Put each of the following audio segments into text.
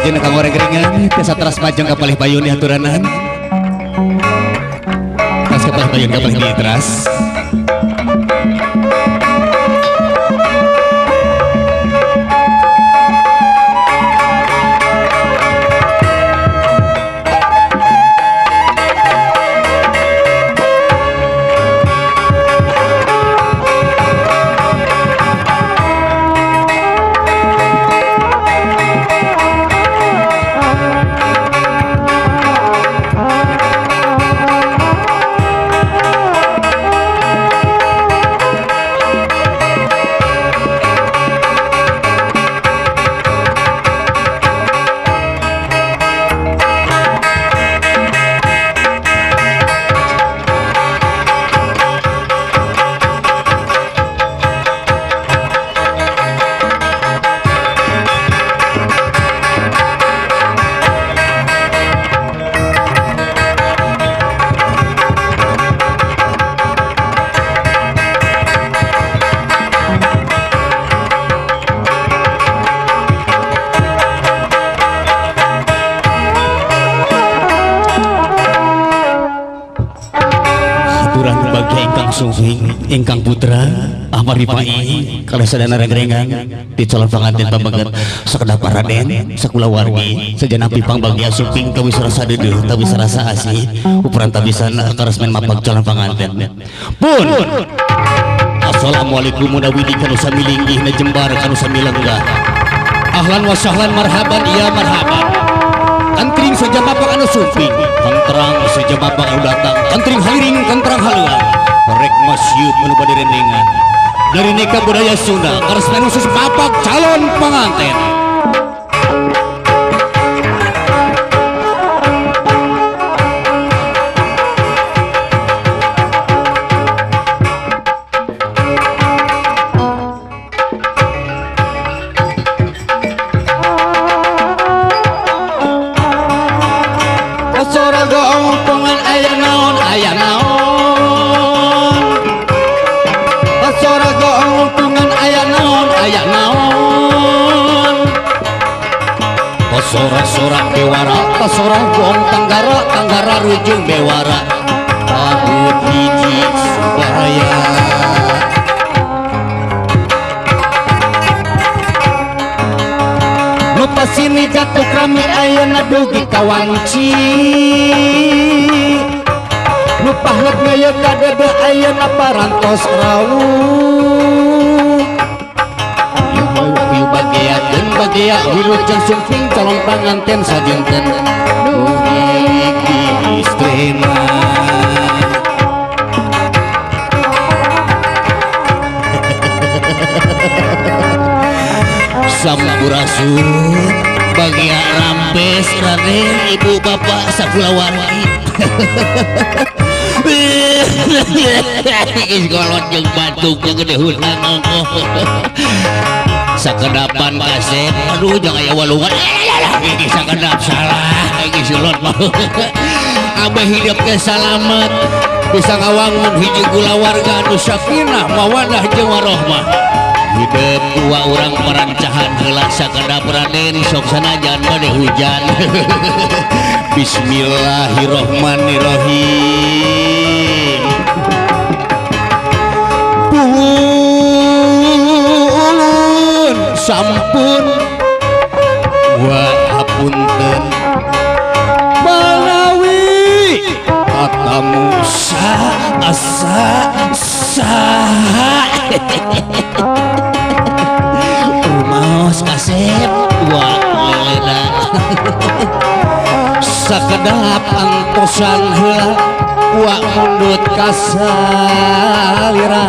Salajengna kanggo rengrengan tiasa teras majeng ka palih payun dihaturanan. Teras ka palih payun ka palih dieu teras. Sungsing ingkang putra Ahmad Rifai kalih sadana rengrengan di calon panganten pameget sakedap raden sakulawargi sajana pipang bagia suping tawis rasa deudeuh tawis rasa asih ukuran tabisan karesmen mapag calon panganten pun. Assalamualaikum munawidi kanu sami linggih na jembar kanu sami lenggah ahlan wa sahlan marhaban ya marhaban kantring saja mapag anu sumping kantrang saja mapag anu datang kantring haliring kantrang haluang rek masyud anu bade rendengan dari neka budaya Sunda karesmen khusus papak calon pengantin. Sora goongpongan aya naon aya naon sora goongpungan aya naon aya naon sora-sora bewara sora goong tenggara tenggara rujung bewara tahun hiji subaya nu pasini gatuk rame ayeuna dugi ka wanci nu pahlek ngeuyeut ka dedeh ayeuna parantos rawuh yu bagea deun bagea wilujeng sumping calon panganten sajenten dugi istrina. Sampurasun bagia rampes raden ibu bapak sakulawargi. Geus golot jeung batuk jeung gede hutang ongkoh. Sakedapan kasep aduh jangan aya walungan iki sakedap salah iki sulot mah. Abah hidup teh salamet bisa ngawangun hiji kulawarga anu sakinah mawadah jeung warohmah. Hidup dua orang perancahan heula sakedap raden sok sanajan bade hujan. Bismillahirrahmanirrahim. Pun sampun wa hapunten manawi kata Musa asa saha rumaos kasep wa lelena sakedap antosan heula wa mundut kasalira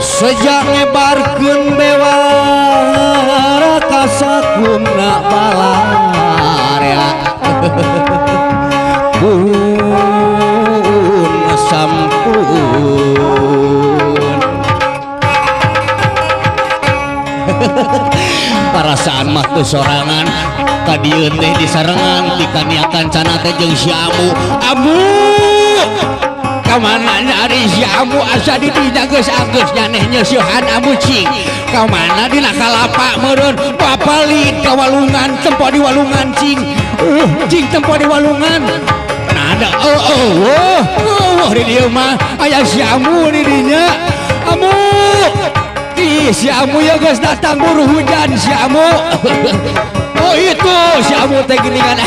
sejak ngebarkeun bewara kasakumna balarea pun sampun. Parasaan mah teu sorangan ka dieu teh disarengan tikaniakan cana teh jeung si Amu. Amu Ka mana nyari si Ambu asa di dinya geus anggeus nyaneh nyeusieuhan Ambu cing. Ka mana dina kalapa meureun bapalit ka walungan tempo di walungan cing. Cing tempo di walungan. Nada oh di dieu mah aya si Ambu di dinya. Ambu. Ih si Ambu ya geus datang buru hujan si Ambu. Oh itu si Ambu teh geuningan.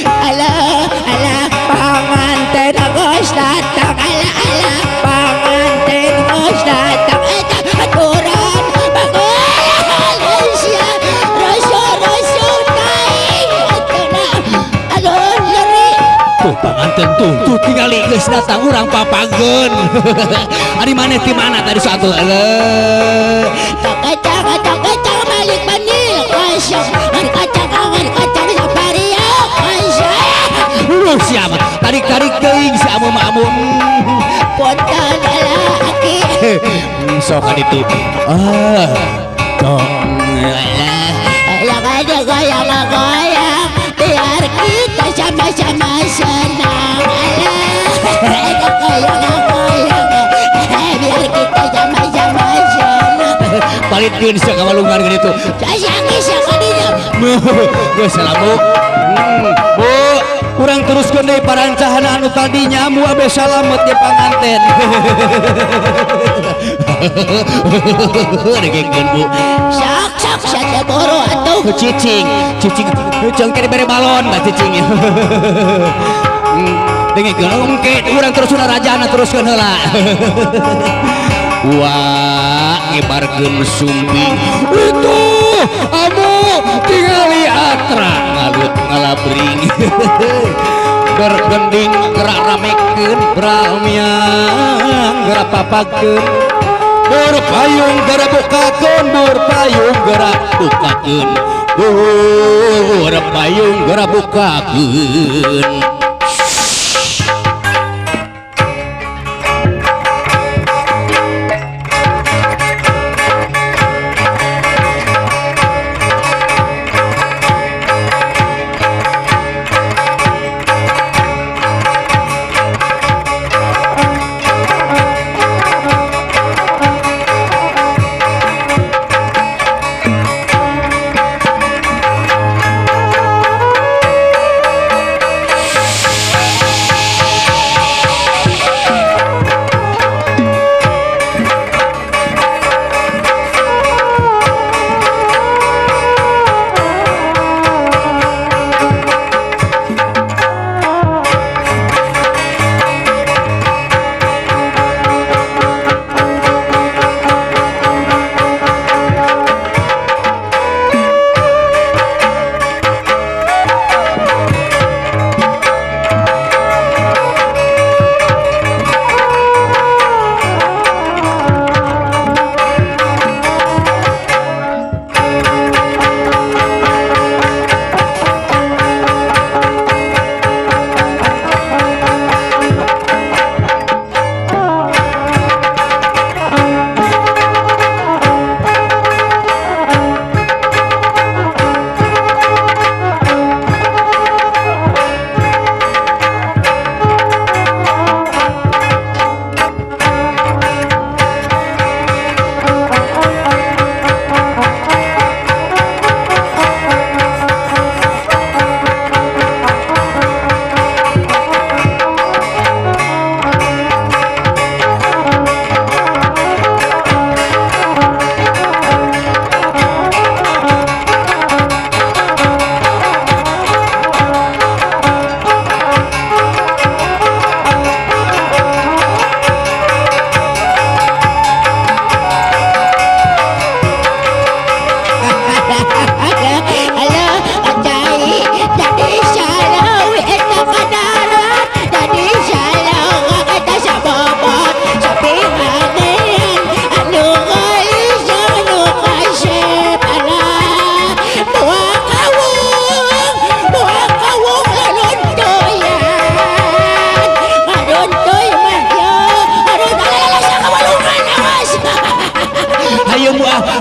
Alah alah panganten geus datang, alah alah panganten geus datang, eta aturan bagus sia rasul taing atuh aduh nyeri. Tuh panganten tuh tingali geus datang urang papageun. Ari maneh ti mana tadi satu eleuh. Kacang kacang kacang balik bandil kosong kacang kacang saparia kosong. Siapa tarik-tarik teuing si Amu mah Amu. Punten alah aki. Sok ka ditu. Ah. Tong alah. Yang ada goyang-goyang biar kita sama-sama senang. Alah. Goyang-goyang biar kita sama-sama senang. Palitkeun sia ka walungan kitu. Sayang sia ka dinya. Geus salamu. Bu, kurang teruskeun deui parancahan anu tadinya Ambu abe salamet di panganten. Degengkeun Bu. Sok sok sia teh boro atuh. Cicing, cicing ceung ke dibere balon mah cicing. Dengengkeun engke urang terus rajana teruskeun heula. Wah, ngebarkeun sumping. Itu Ambu tingali atra ngalut ngalabring. Bergending gerak ramekeun bramiang gerak papakeun. Berpayung gerak bukakeun, berpayung gerak bukakeun. Berpayung gerak bukakeun.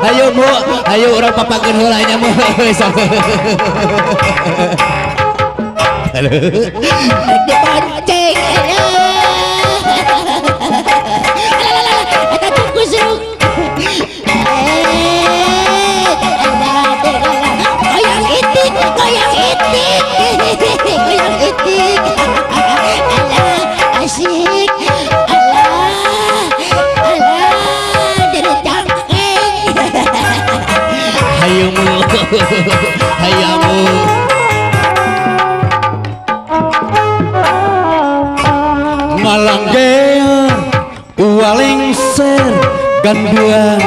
Ayo Bu, ayo urang papakeun heula nya mu. Dibonceng. Hayamu Malanggear walengser ganduan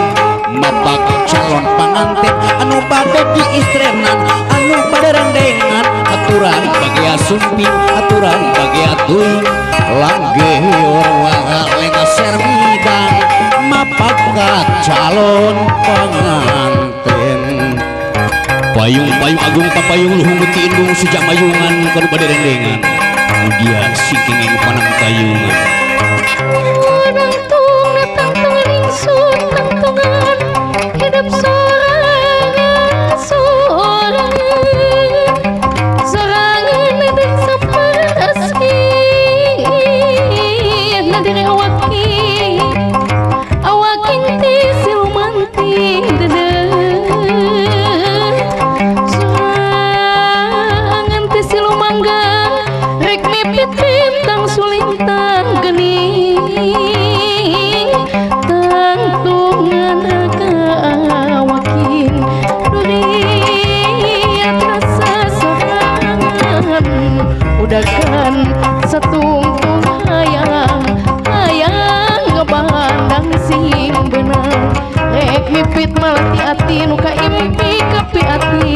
mapak calon panganten anu bade diistrenan anu bade rendengan aturan bagea sumping aturan bagea tuing langgeor walengser midang mapak ka calon panganten payung-payung agung papayung luhung beti indung sejak mayungan kanu bade rendengan mugia singkengeng panang tayungan hidup sorangan sorangan sorangan dan saparasi nadiri awaki awaking ti silumanti dede sorangan ti silumangga rek mipit bintang sulintang geni tangtungan awaking duriat rasa sorangan udakan satungtung hayang hayang ngebandang sing benang rek mipit malati ati nu kaimpi kapi ati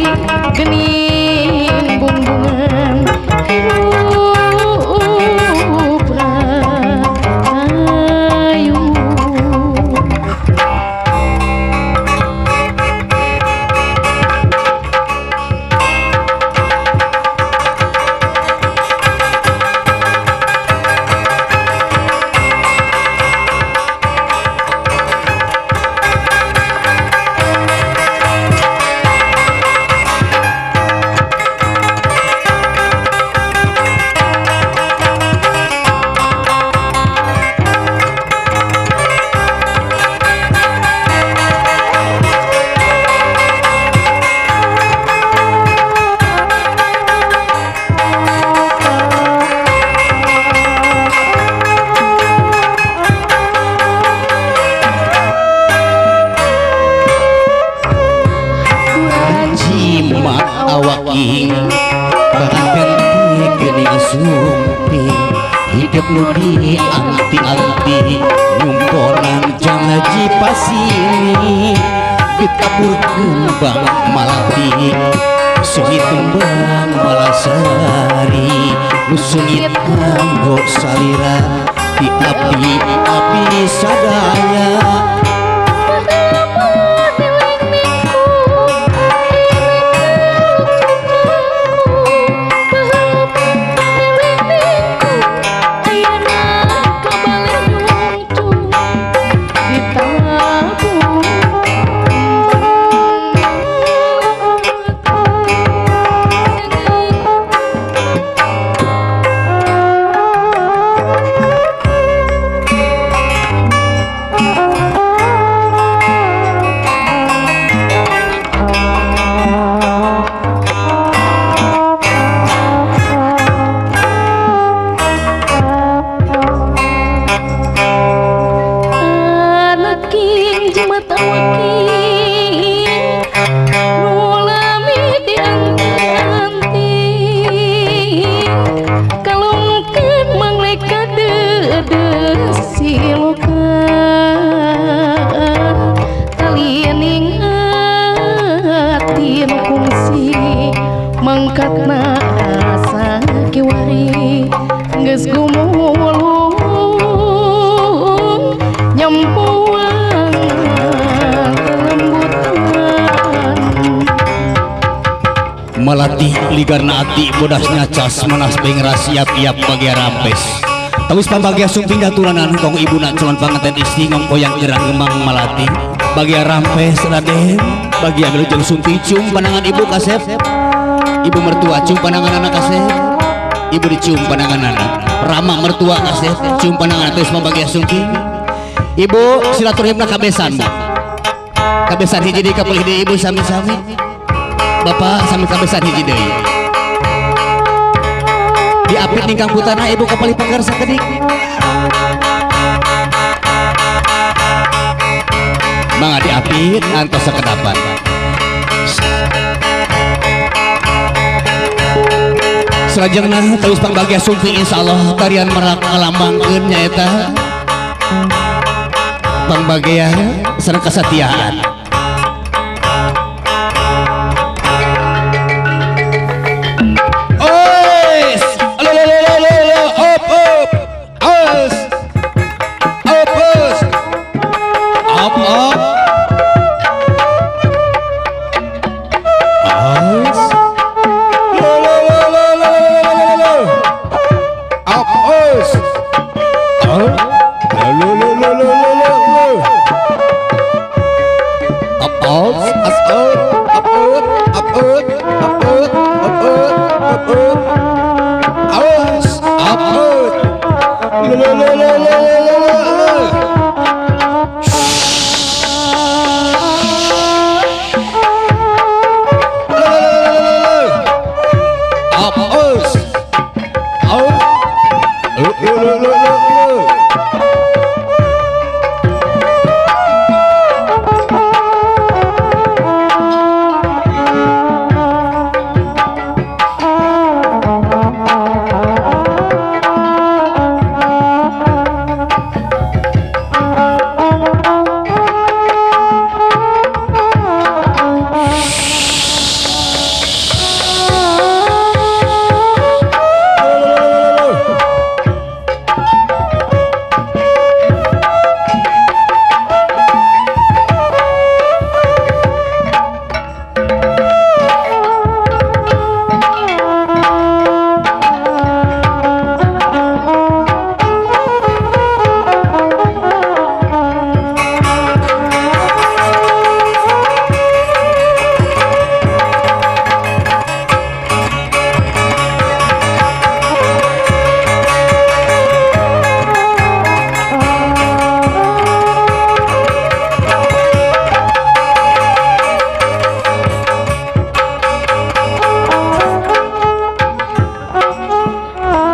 gening bumbungan hirup rahayu. Awaking barang geuning sumping hidup nu di anti-anti nyumponan janji pasini ditabur kembang malati sungit kembang malasari nu sungit kanggo salira di api-api sadaya. Mangkatna rasa kiwari geus gumulung nyempuang lembutan Malati ligarna ati bodasnya cas manas bengra siap-iap bagia rampes tawis pambagia sumping daturanan kong ibuna calon panganten istri ngongkoyang gerang gemang malati bagia rampes raden bagia wilujeng sumping cium panangan ibu kasep ibu mertua cium panangan anak kasep ibu dicium panangan anak rama mertua kasep cium panangan terus pambagia sumping ibu silaturahimna kabesan bu kabesan hiji deui kapulih deui ibu sami-sami bapak sami kabesan hiji deui diapit ningkang putana ibu kapalih pagar sakedik mangga diapit antos sakedapan. Salajengna terus pangbagia sumping insyaallah tarian merak ngalambangkeun nyaeta pangbagia sareng kasatiaan. Ois, lo lo lo lo lo, op op, os, op os, op op, os.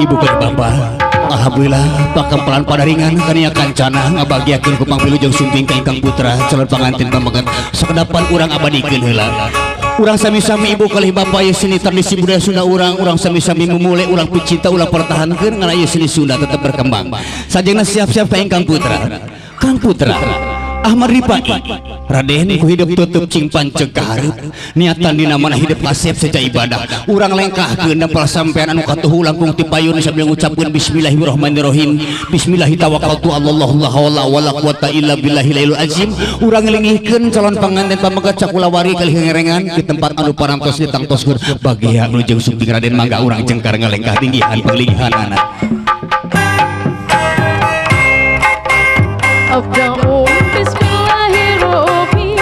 Ibu dan bapak, alhamdulillah pakampelan padaringan kania kancana ngabagiakeun ku pangpilu jeung sumping ka ingkang putra calon pangantin pameget sakedapan urang abadikeun heula. Urang sami-sami ibu kalih bapak ieu seni tradisi budaya Sunda urang, urang sami-sami memulai, urang picinta, urang pertahankeun ngan ieu seni Sunda tetep berkembang. Sajengna siap-siap ka ingkang putra. Kang Putra Ahmad Rifai Raden ku hidup tutup cing panceg ka hareup niatan dina mana hidup kasep seja ibadah urang lengkahkeun nempel sampean anu katuhu langkung ti payun sambil ngucapkeun bismillahirrahmanirrahim bismillahi tawakkaltu Allahu la haula wala quwata illa billahil azim urang ngelingihkeun calon panganten pamegat sakulawari kalih ngerengan di tempat anu parantos ditangtoskeun bagia nu jeung sumping Raden mangga urang jengkar ngalengkah tinggihan panglinggihanana. Abda'u bismillahirrahmanirrahim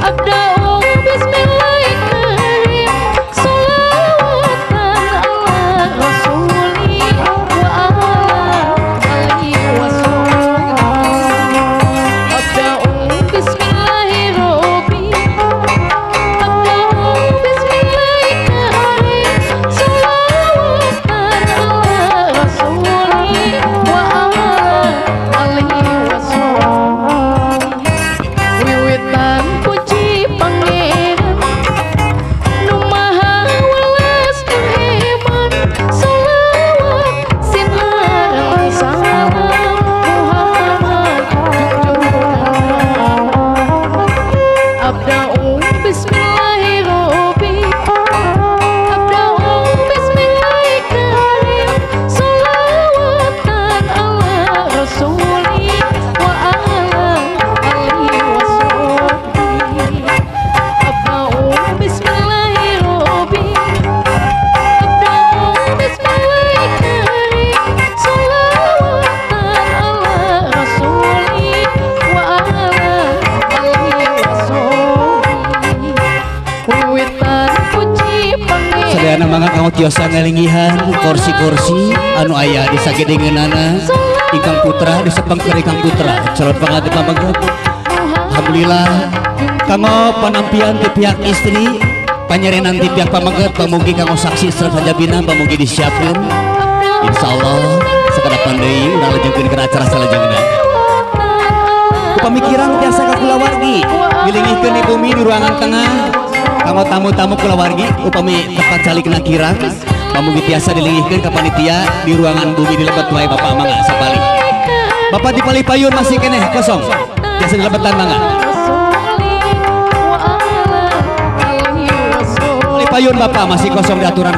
Abda'u bismillahirrahmanirrahim Salawatan ala rasuli wa ala alihi wa sahbihi Abda'u bismillahirrahmanirrahim Abda'u bismillahirrahmanirrahim Salawatan ala rasuli wa ala alihi wa sahbihi Wiwitan puji pangeran nu maha welas eman selawat sinareng salam Muhammad junjungan Abda'u bismillahirrahmanirrahim Abda'u bismillahirrahmanirrahim Salawatan ala rasuli wa ala alihi wa sahbihi Abda'u bismillahirrahmanirrahim Abda'u bismillahirrahmanirrahim Salawatan ala rasuli wa ala alihi wa sahbihi Wiwitan puji pangeran Sadayana mangga kanggo tiosa ngalinggihan kursi-kursi anu aya di sagedengeunana ingkang putra disepengkeun ingkang putra calon panganten pameget. Alhamdulillah kanggo panampian ti pihak istri panyerenan ti pihak pameget pamugi kanggo saksi sareng sajabina pamugi disiapkeun insyaallah sakadapan deui urang lajengkeun kana acara salajengna. Pamikiran tiasa ka kulawargi ngilinghikeun di bumi di ruangan tengah kanggo tamu-tamu kulawargi upami tepat calikna kirang Pamugi tiasa dilinggihkeun ka panitia di ruangan bumi di lebet wae, Bapak, mangga sapalih. Bapak di palih payun masih keneh kosong. Tiasa dilebetan, mangga. Palih payun, Bapak, masih kosong di aturan.